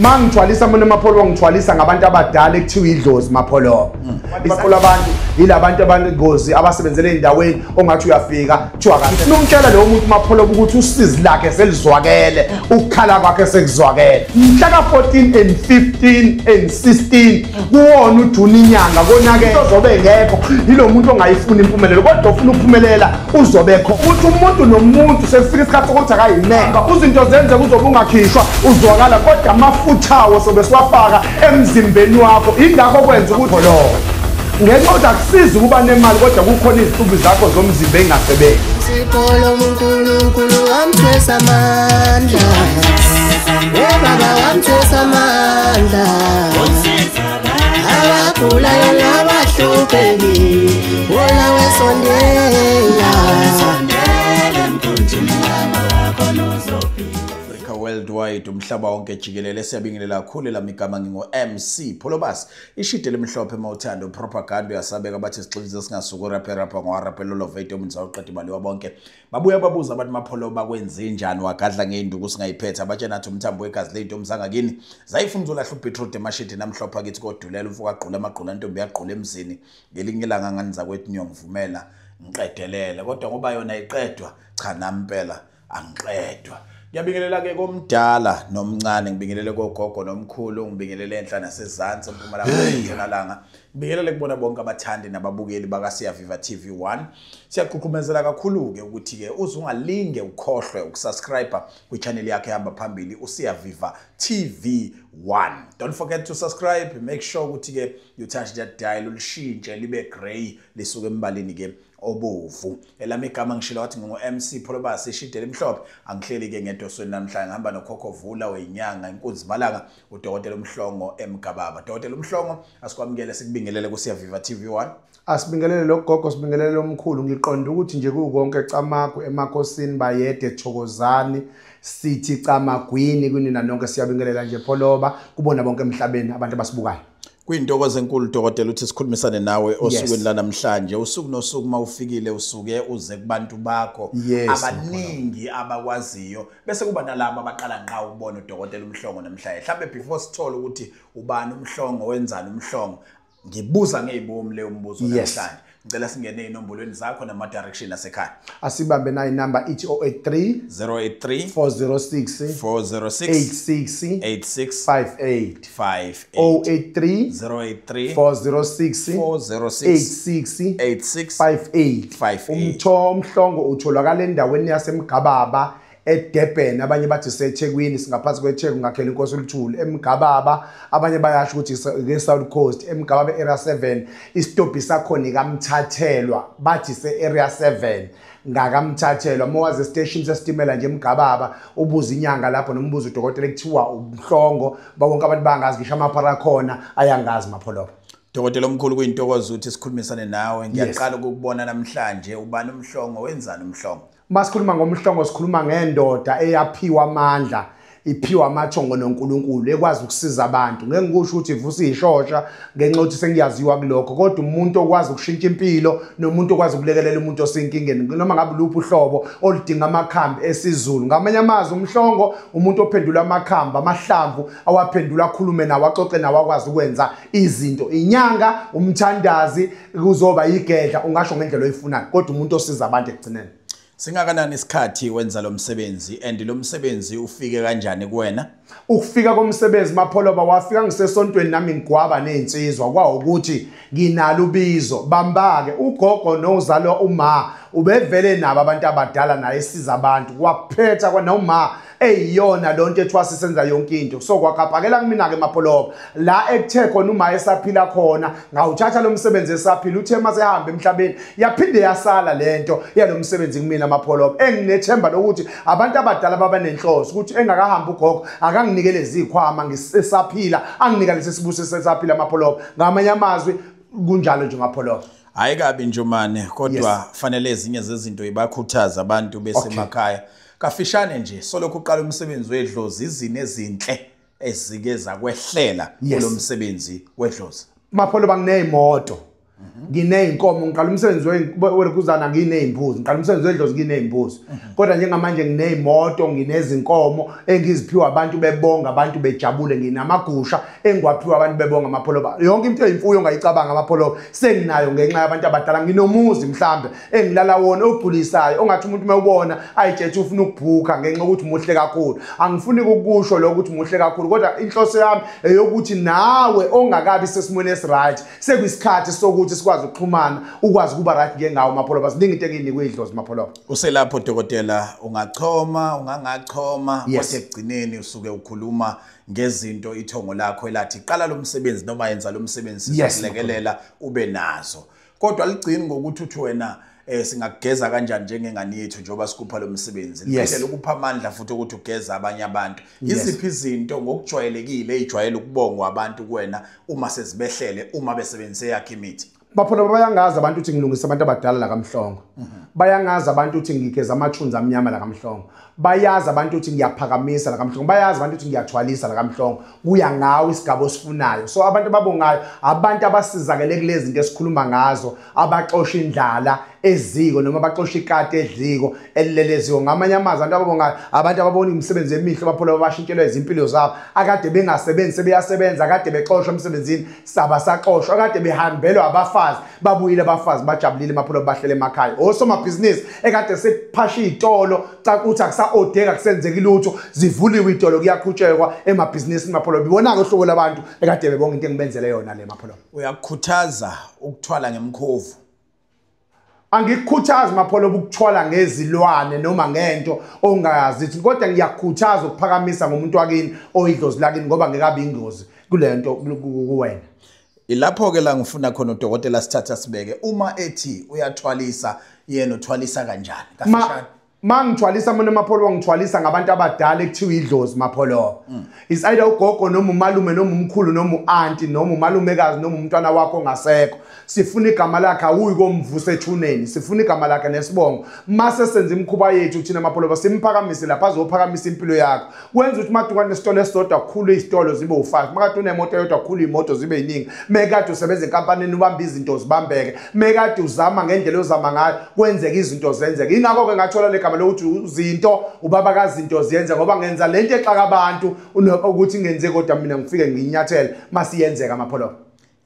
Mangithwalisa mina Mapholoba, ngithwalisa ngabantu abadala ekuthiwa idlozi Mapholoba. Mapholoba abantu yilabantu abangozi abasebenzele endaweni ongathi uyafika kuthiwa kahle. Nomtshela lo muntu Mapholoba ukuthi usizi lakhe selizwakele, ukukhala kwakhe sekuzwakele. Mhla ka 14 and 15 and 16 kuwona uJuni inyanga konake ozobe ngekho yilo muntu ongayifuni impumelelo, kodwa ofuna ukuphumelela uzobe kho. Uthi umuntu nomuntu sekufika isikhathi sokuthi akayimemba, izinto zenze kuzobe ungakhishwa uzwakala, kodwa amafuthawo sobe siwafaka emzimbeni wakho. Ingakho kwenza ukuthi lo ngenxa yokuthi akusizi ukuba nemali kodwa kukhona izicubu zakho zomzimba engasebenzi. Sipolo uNkulunkulu wamthwesa amandla, baba wamthwesa amandla, abagulayo nabahluphekile wona wesondela. Worldwide, umhlaba wonke jikelele, siyabingelela kakhulu. Lami igama ngingo MC Pholobas, ishide lemhlophe mawuthando propaganda yasabeka bathi sixilize singasuku rapper ngwarapelo lovate umnza uqeda imali wabonke. Babuya babuza abantu Mapholoba kwenze njani, wagadla ngeinduku singayiphetha, batshena athi umthambo wegazi leyintombi zangakini zayifuna uzolahla ubeetroot emashidi namhlophe akithi kodulela umfuka agqula amagqula ntombi yagqula emzini. Ngelinye ilanga nganiza kwethu niyongivumela ngiqedelele, kodwa ngoba yona iqedwa cha nampela angiqedwa. Ngiyabingelela ke komdala nomncane, ngibingelele kogogo nomkhulu, ngibingelele enhla nasezansi, empumalanga entshonalanga, ngibingelele kubona bonke abathandi nababukeli baka Siyaviva TV 1. Siyaqhuqhumezela kakhulu ke ukuthi ke uze ungalinge ukhohlwe ukusubscribe kwi-channel yakhe ehamba phambili uSiyaviva TV 1. Don't forget to subscribe, make sure ukuthi ke you touch that dial ulishintshe libe grey lisuke embalini ke obovu. Elami igama ngishilo wathi ngingu MC Pholobas, ishide lemhlophe. Angihleli ke ngedosweni namhlanje, ngihamba nokhokho Vula weyinyanga inkunzi malanga uDokotela Mhlongo eMgababa. Dokotela Mhlongo, asikwamukele sikubingelele ku Siyaviva TV 1. Asibingelele logogo, sibingelele omkhulu. Ngiqonda ukuthi nje kukonke Camagu emakhosini bayede thokozani, sithi Camagwini kunina nonke, siyabingelela nje Pholoba kubona bonke emhlabeni abantu abasibukayo. Kuyintokozo enkulu dokotela ukuthi sikhulumisane nawe osukwini lanamhlanje. Usuku nosuku mawufikile usuke uze kubantu bakho abaningi abakwaziyo, bese kuba nalabo abaqala ngqa ukubona uDokotela uMhlongo namhlanje. Mhlawumbe before sithole ukuthi ubani uMhlongo, wenzani uMhlongo, ngibuza ngezibomu leyo mbuzo namhlanje. Ngicela singene ezinombolweni zakho nama direction asekhaya. Asibambe na inamba ithi 083 083 406 406 86 86 58 58 083 083 406 406 86 86 58. 58. Umhlongo utholakala endaweni yaseMgababa eDurban, abanye bathi seThekwini, singaphansi kweTheku ngakhela inkosi uLuthuli. eMgababa abanye bayasho ukuthi nge South Coast, eMgababa area 7, isitobhi sakhona kaMthathelwa, bathi se area 7 ngakaMthathelwa. Mowaze station sesitimela nje eMgababa, ubuza inyanga lapho nombuzo udokotela ekuthiwa uMhlongo, bonke abantu bangazi, ngisho amaphara khona ayangazi Mapholoba. Dokotela omkhulu, kuyintokozo ukuthi sikhulumisane nawe. Ngiyaqala ukukubona namhlanje. Ubani uMhlongo, wenzani uMhlongo? Masikhuluma ngomhlongo sikhuluma ngendoda eyaphiwa amandla, iphiwa amathongo noNkulunkulu, ekwazi ukusiza abantu. Ngeke ngikusho ukuthi ivusa ishosha ngenxa yokuthi sengiyaziwa kulokho, kodwa umuntu okwazi ukushintsha impilo nomuntu okwazi ukulekelela umuntu osenkingeni noma ngabe luphi uhlobo oludinga amakhambi esiZulu. Ngamanye amazwi uMhlongo umuntu ophendula amakhambi, amahlamvu awaphendula, akhulume nawo, axoxe nawo, akwazi ukwenza izinto. Inyanga, umthandazi, kuzoba igedla, ungasho ngendlela oyifunayo, kodwa umuntu osiza abantu ekugcineni. Singakanani isikhathi wenza lo msebenzi, and lo msebenzi ufike kanjani kuwena? Ukufika komsebenzi Mapholoba wafika ngisesontweni nami ngigwaba nezinsizwa, kwawukuthi nginalo ubizo. Bambake ugogo nozalwa uma ubevele nabo abantu abadala naye esiza abantu, kwaphetha kwanoma eyiyona lonto ethiwa sisenza yonke into. So kwakapakela kumina ke Mapholoba la ekuthe khona uma esaphila khona, ngawuthatha lo msebenzi esaphila, uthe masehamba emhlabeni yaphinde yasala lento yalomsebenzi kumina Mapholoba. Enginethemba lokuthi abantu abadala baba nenhloso ukuthi engakahamba ugogo akanginike lezi zikhwama ngisesaphila, anginika lesi sibusiso esaphila Mapholoba. Ngamanye amazwi kunjalo nje Mapholoba. Hayi kabi Njomane, kodwa fanele ezinye zezinto ibakhuthaza abantu besemakhaya. Kafishane nje, solokhu uqala umsebenzi wedlozi, izini ezinhle ezike zakwehlela kulomsebenzi wedlozi. Mapholoba nginezimoto. Ngineyinkomo, ngiqala umsebenzi werekuzana ngineyimbuzi, ngiqala umsebenzi wedlozi ngineyimbuzi. Kodwa njengamanje ngineyimoto, nginezinkomo engiziphiwa abantu bebonga, abantu bejabule, nginamagusha engiwaphiwa abantu bebonga Mapholoba. Yonke into eyimfuyo ongayicabanga Mapholoba senginayo ngenxa yabantu abadala. Nginomuzi mhlambe engilala wona ogculisayo, ongathi umuntu mewubona ayitshethe ufuna ukubhuka ngenxa yokuthi muhle kakhulu. Angifuni ukukusho lokho ukuthi muhle kakhulu, kodwa inhloso yami eyokuthi nawe ongakabi sesimweni esiright, sekuyisikhathi sokuthi sikwazi ukuxhumana, ukwazi ukuba right njengawo Mapholoba. Ziningi into engiyinikwe idlozi Mapholoba. Uselapho dokotela, ungachoma ungangachoma, Yes. kodwa ekugcineni usuke ukhuluma ngezinto ithongo lakho elathi qala lo msebenzi noma yenza lo msebenzi, Yes, sizokulekelela ube nazo. Kodwa ligcini ngokuthi uthi wena singakugeza kanjani njengengane yethu njengoba sikupha lo msebenzi. Yes. Liphindele ukupha amandla futhi ukuthi ugeza abanye abantu. Yes. Iziphi izinto ngokujwayelekile ejwayele ukubongwa abantu kuwena uma sezibehlele, uma besebenzise yakhe imithi? Mapholoba, bayangazi abantu ukuthi ngilungisa abantu abadala la kaMhlongo. Bayangazi abantu ukuthi ngigeza amathunzi amnyama la kaMhlongo. Bayazi abantu ukuthi ngiyaphakamisa la kaMhlongo. Bayazi abantu ukuthi ngiyathwalisa la kaMhlongo. Kuya ngawo isigaba osifunayo. So abantu ababongayo, abantu abasizakele kulezi zinto esikhuluma ngazo, abaxosha indlala eziko noma abaxosha ikati edliko elilele eziko. Ngamanye amazwi, abantu ababongayo, abantu ababona imisebenzi emihle Mapholoba, bashintshelwe izimpilo zabo. Akade bengasebenzi sebeyasebenza, akade bexoshwa emsebenzini sabasaxoshwa, akade behambelwa abafazi babuyile abafazi bajabulile Mapholoba, bahlele emakhaya. Osomabhizinisi ekade sekuphasha iy'tolo, cha ukuthi akusa-odeka, kusenzeki lutho, zivuliwe iy'tolo, kuyaqhutshekwa emabhizinisini Mapholoba. Ibona-ke uhlobo labantu ekade bebonga into engibenzele yona le Mapholoba. Uyakukhuthaza ukuthwala ngemkhovu? Angikukhuthazi Mapholoba ukuthwala ngezilwane noma ngento ongayazi, kodwa ngiyakukhuthaza ukuphakamisa ngomuntu wakini oyidlozi lakini, ngoba ngekabi ingozi kule nto kuwena. Ilapho ke la ngifuna khona udokotela sithatha sibeke, uma ethi uyathwalisa, yena uthwalisa kanjani? Kafishane. Ma ngithwalisa mina Mapholoba, ngithwalisa ngabantu abadala ekuthiwa idlozi Mapholoba. Is either ugogo noma umalume noma umkhulu noma uanti noma umalumekazi noma umntwana wakho ongasekho. Sifuna igama lakhe, awuyi komvusa ethuneni, sifuna igama lakhe nesibongo. Mase senza imikhuba yethu thina Mapholoba, simphakamise lapha azophakamisa impilo yakho. Kwenza ukuthi madukane nesitolo esisodwa kukhulu izitolo zibe u5, makade unemoto eyodwa kukhulu imoto zibe yiningi. Mekade usebenza enkampanini ubamba izinto zibambeke, mekade uzama ngendlela ozama ngayo kwenzeka izinto zenzeke. Ingakho ke ngathola le gama lokuthi uzinto ubaba kazinto ziyenze, ngoba ngenza lento exaka abantu ukuthi ngenze, kodwa mina ngifike nginyathele masiyenzeka Mapholoba.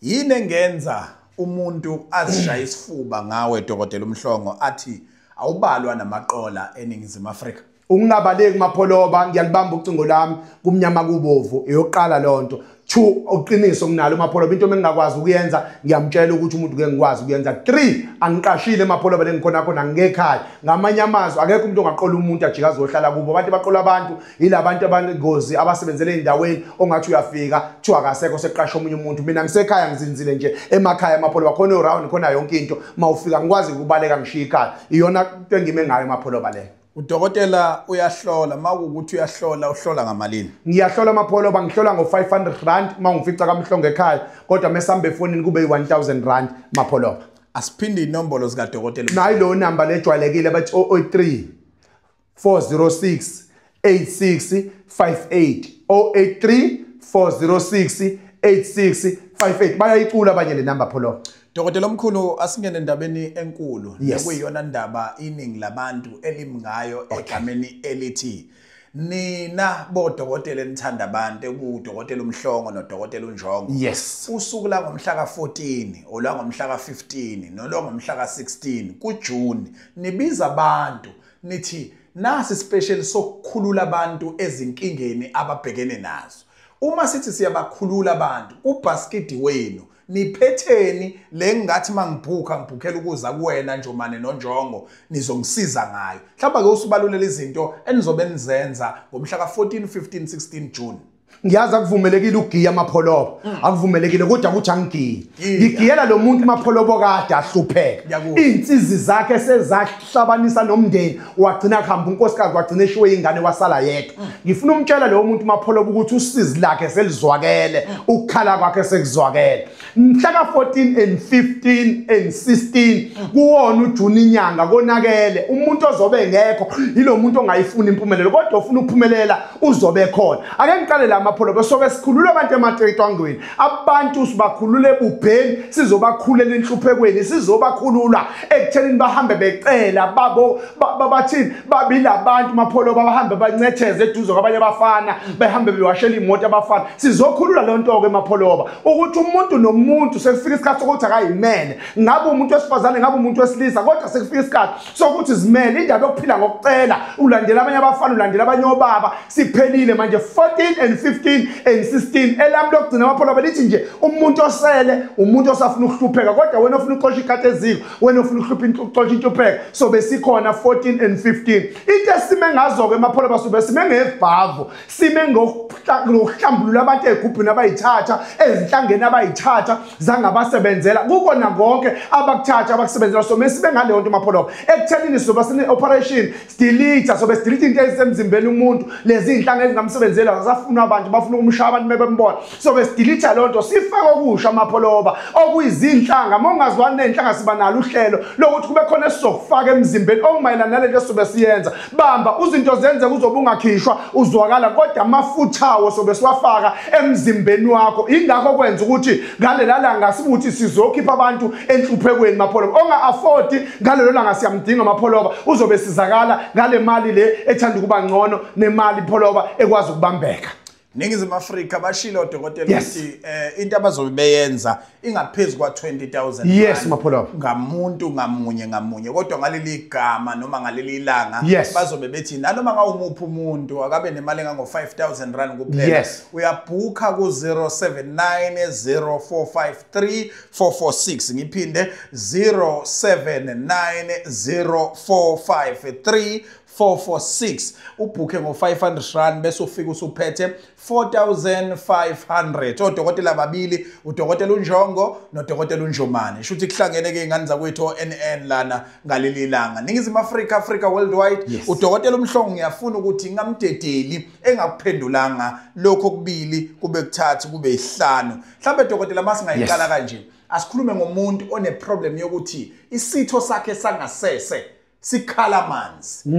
Yini engenza umuntu azishaye isifuba ngawe dokotela uMhlongo athi awubalwa namaqola eNingizimu Afrika? Ukungabaleki Mapholoba, ngiyalibamba ucingo lami kumnyama kubovu, eyoqala lonto. 2, uqiniso nginalo Mapholoba, into engingakwazi ukuyenza ngiyamtshela ukuthi umuntu ngeke ngikwazi ukuyenza. 3, angiqashile Mapholoba lengikhona khona ngekhaya. Ngamanye amazwi akekho umuntu ongaqola umuntu ajika azohlala kubo. Abantu baqola abantu yilabantu abangozi abasebenzele endaweni ongathi uyafika kuthiwa akasekho seqasha omunye umuntu. Mina ngisekhaya ngizinzile nje emakhaya Mapholoba, khona uround khona yonke into. Mawufika ngikwazi ukubaleka ngishiya ikhaya. Iyona into engime ngayo Mapholoba leyo. Udokotela uyahlola, mawukuthi uyahlola uhlola ngamalini? Ngiyahlola Mapholoba, ngihlola ngo-500 rand mawungifica kaMhlongo ekhaya, kodwa mesambe efonini kube yi-1000 rand Mapholoba. Asiphinde inombolo zikadokotela. Nayi lo number lejwayelekile bathi 083 406 8658, 083 406 8658. Bayayicula abanye le number Pholoba. Dokotela omkhulu, asingene endabeni enkulu Yes. nekuyiyona ndaba iningi labantu elimngayo egameni elithi nina bodokotela enithanda abantu, ekudokotela uMhlongo nodokotela uNjongo. Yes. Usuku la ngomhla ka-14 olwangomhla ka-15 nolwangomhla ka-16 kuJune nibiza abantu nithi nasi special sokukhulula abantu ezinkingeni ababhekene nazo. Uma sithi siyabakhulula abantu kubhaskidi wenu niphetheni le ngathi mangibhuka ngibhukhela ukuza kuwena Njomane noNjongo nizongisiza ngayo. Mhlawumbe ke usubalulela izinto enizobe nizenza ngomhla ka-14 15 16 June. Ngiyazi akuvumelekile ukugiya Mapholoba, akuvumelekile, kodwa ukuthi angigiye. Giya. Ngigiyela lo muntu Mapholoba kade ahlupheka. Ngiyakuzwa. Iy'nsizi zakhe sezahlabanisa nomndeni, wagcina kuhamba unkosikazi, wagcina eshiwe ingane wasala yedwa. Ngifuna umtshela lowo muntu Mapholoba ukuthi usizi lakhe selizwakele, ukukhala kwakhe sekuzwakele. Mhla ka-14 and 15 and 16 kuwona uJuni inyanga konakele. Umuntu ozobe engekho yilo muntu ongayifuni impumelelo, kodwa ofuna ukuphumelela uzobe khona. Ake ngiqale la Mapholoba, sobe sikhulula abantu ematetwangweni, abantu sibakhulule ebubheni, sizobakhulela enhluphekweni, sizobakhulula ekuthenini bahambe becela babo babathini babila abantu Mapholoba, bahambe bancetheze eduze kwabanye abafana, behambe bewashela imoto abafana. Sizokhulula le nto ke Mapholoba, ukuthi umuntu nomuntu sekufika isikhathi sokuthi akayimele, ngabe umuntu wesifazane ngabe umuntu wesilisa, kodwa sekufika isikhathi sokuthi zimele. Indaba yokuphila ngokucela ulandela abanye abafana ulandela abanye obaba siphelile manje. 14 and 15 and 16 elami lokugcina Mapholoba lithi nje umuntu osele umuntu osafuna ukuhlupheka, kodwa wena ofuna ukuxosha ikati eziko, wena ofuna ukuxosha inhlupheko, so besikhona 14 and 15. Into esime ngazo ke Mapholoba, sobe sime ngevavo, sime ngokuhlambulula abantu egubhini abayithatha, ezinhlangeni abayithatha zangabasebenzela kukona konke abakuthatha abakusebenzela. So mesibe ngaleyo nto Mapholoba, ekuthenini soba sine operation sidelete, sobe sidelete into ezisemzimbeni umuntu, lezi inhlanga ezingamsebenzela zasafuna abantu bafuna ukumshaya abantu bebembona, sobe sidelete leyo nto sifake okusha Mapholoba okuyizinhlanga. Mongazwani nenhlanga siba nalo uhlelo lokuthi kube khona esizokufaka emzimbeni okumayelana nalento sobe siyenza. Bamba uzinto zenze kuzobe ungakhishwa uzwakala, kodwa amafutha awo sobe siwafaka emzimbeni wakho. Ingakho kwenza ukuthi ngalela langa sibuthi sizokhipha abantu enhluphekweni Mapholoba. Onga afford ngalelo langa siyamdinga Mapholoba, uzobe sizakala ngale mali le ethanda ukuba ngcono nemali Pholoba ekwazi ukubambeka. Ningizimu Afrika bashilo odokotela ukuthi into abazobe beyenza ingaphezulu kwa 20,000. Yes Mapholoba, ngamuntu ngamunye ngamunye, kodwa ngaleli gama noma ngaleli ilanga bazobe bethi nanoma ngawumuphi umuntu akabe nemali engango 5,000 rand kuphela. Uyabhuka ku 079 0453 446. Ngiphinde 079 0453 446. Ubhuke ngo 500 rand bese ufika usuphethe 4500. Odokotela babili, udokotela uNjongo nodokotela uNjomane. Shuthi kuhlangene ke ingane zakwethu NN lana ngaleli langa. Ningizimu Afrika, Africa worldwide. Udokotela uMhlongo ngiyafuna ukuthi ngamdedeli engakuphendulanga lokho kubili kube kuthathu kube isihlanu. Mhlambe dokotela masingayiqala kanje. Asikhulume ngomuntu one problem yokuthi isitho sakhe sangasese sikhala amanzi.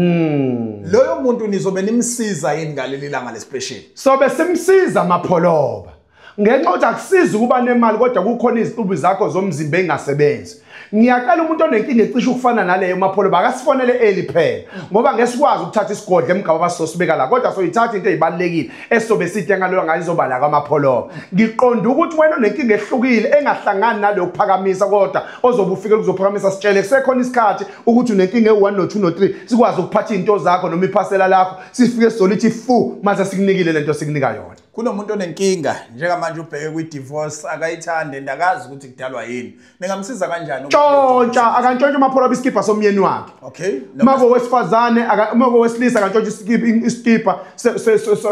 Loyo muntu nizobe nimsiza yini ngaleli langa lespecial? Sobe simsiza Mapholoba. Ngenxa ukuthi akusizi ukuba nemali kodwa kukhona izicubu zakho zomzimba engasebenzi. Ngiyaqala umuntu onenkinga ecishe ukufana naleyo Mapholoba akasifonele early phela, ngoba ngesikwazi ukuthatha isigodlo emgaba basosibeka la, kodwa soyithatha into ezibalekile esobe sithe ngaloyo ngayizoba la kwaMapholoba. Ngiqonda ukuthi wena onenkinga ehlukile engahlangani naleyo kuphakamisa, kodwa ozobe ufike ukuzophakamisa sitshele kusekhona isikhathi ukuthi unenkinga e1 no2 no3, sikwazi ukuphatha izinto zakho noma iphasela lakho, sifike sizolithi fu mase sikunikile lento sikunika yona. Kunomuntu onenkinga njengamanje ubheke kwi-divorce akayithande ndakazi ukuthi kudalwa yini, ningamsiza kanjani? Tshontsha akantshontshe Mapholoba isikipha somyeni wakhe. Okay. Mako wesifazane mako wesilisa akantshontshe isikipha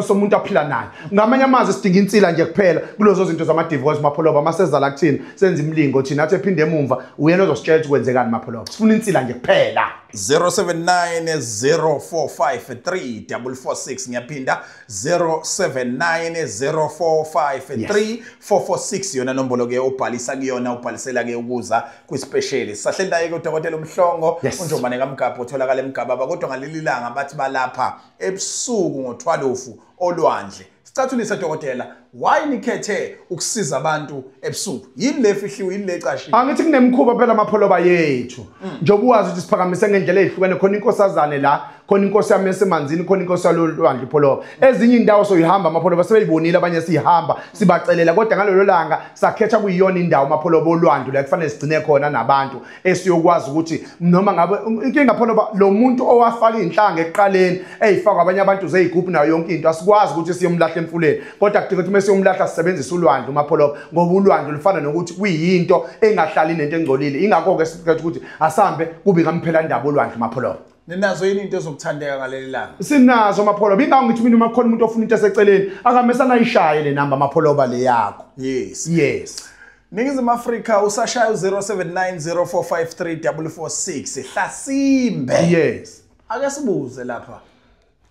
somuntu aphila naye. Ngamanye amazwi sidinga insila nje kuphela kulezo zinto zama divorce Mapholoba. Masezala kuthina senza imilingo thina athi ephinde emumva uyena ozositshela ukuthi kwenzekani Mapholoba. Sifuna insila nje kuphela. 079 0453 446. Ngiyaphinda 079 0453 446 yona nombolo ke ubhalisa kuyona, ubhalisela ke ukuza kwispecial. Sahleli naye ke udokotela uMhlongo uNjomane kaMgabha otholakala eMgababa, kodwa ngaleli langa bathi balapha ebusuku ngo12 olwandle. Sicathulise dokotela, why nikhethe ukusiza abantu ebusuku? Yini le fihliwe, yini le cashile? Angithi kunemkhuba phela Mapholoba yethu. Njengoba uwazi ukuthi siphakamise ngendlela ezihlukene, khona inkosazane la, khona inkosi yami esemanzini, khona inkosi yalolwandle Pholoba. Ezinye indawo soyihamba Mapholoba sebeyibonile abanye sihamba sibacelela, kodwa ngalelo langa sakhetha kuyiyona indawo Mapholoba olwandle la kufanele sigcine khona nabantu esiyokwazi ukuthi noma ngabe inkinga Pholoba lo muntu owafaka inhlanga ekuqaleni eyifakwa abanye abantu zeyigubhu nayo yonke into, asikwazi ukuthi siyomlahla emfuleni, kodwa kudinga ukuthi mesiyomlahla sisebenzise ulwandle Mapholoba, ngoba ulwandle lufana nokuthi kuyinto engahlali nento engcolile. Ingakho ke sikhetha ukuthi asambe kube ngamphela indaba olwandle Mapholoba. Ninazo yini into ezokuthandeka ngaleli langa? Sinazo Mapholoba. Ingakho ngithi mina uma khona umuntu ofuna into eseceleni akamesana ayishaye le namba Mapholoba le yakho. Yes. Yes. Ningizimu Afrika usashaya u-079 0453 446. Hlasimbe. Yes. Ake sibuze lapha.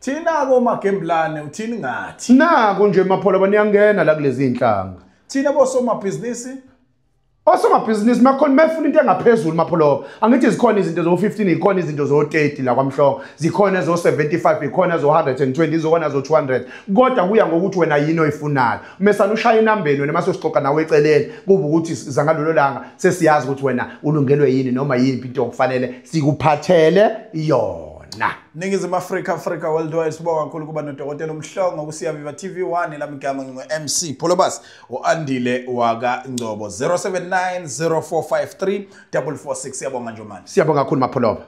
Thina komagemblane uthini ngathi? Nako nje Mapholoba niyangena la kulezi inhlanga. Thina bosomabhizinisi Osomabhizinisi makhona mefuna into engaphezulu Mapholoba, angithi zikhona izinto zo-15, ikhona izinto zo-30 la kwaMhlongo, zikhona zo-75, ikhona zo-120, izokhona zo-200, kodwa kuya ngokuthi wena yini oyifunayo. Mesana ushaya inambeni wena mase usixoxa nawe eceleni, kuba ukuthi zangalolo langa sesiyazi ukuthi wena ulungelwe yini noma yiphi into okufanele sikuphathele yona. Ningizimu Afrika, Africa Worldwide, sibonga kakhulu kuba nodokotela uMhlongo kuSiyaviva TV1. Lami igama ngingu-MC Pholobas, u-Andile wakaNgcobo, 079 0453 446. Siyabonga Njomane. Siyabonga kakhulu Mapholoba.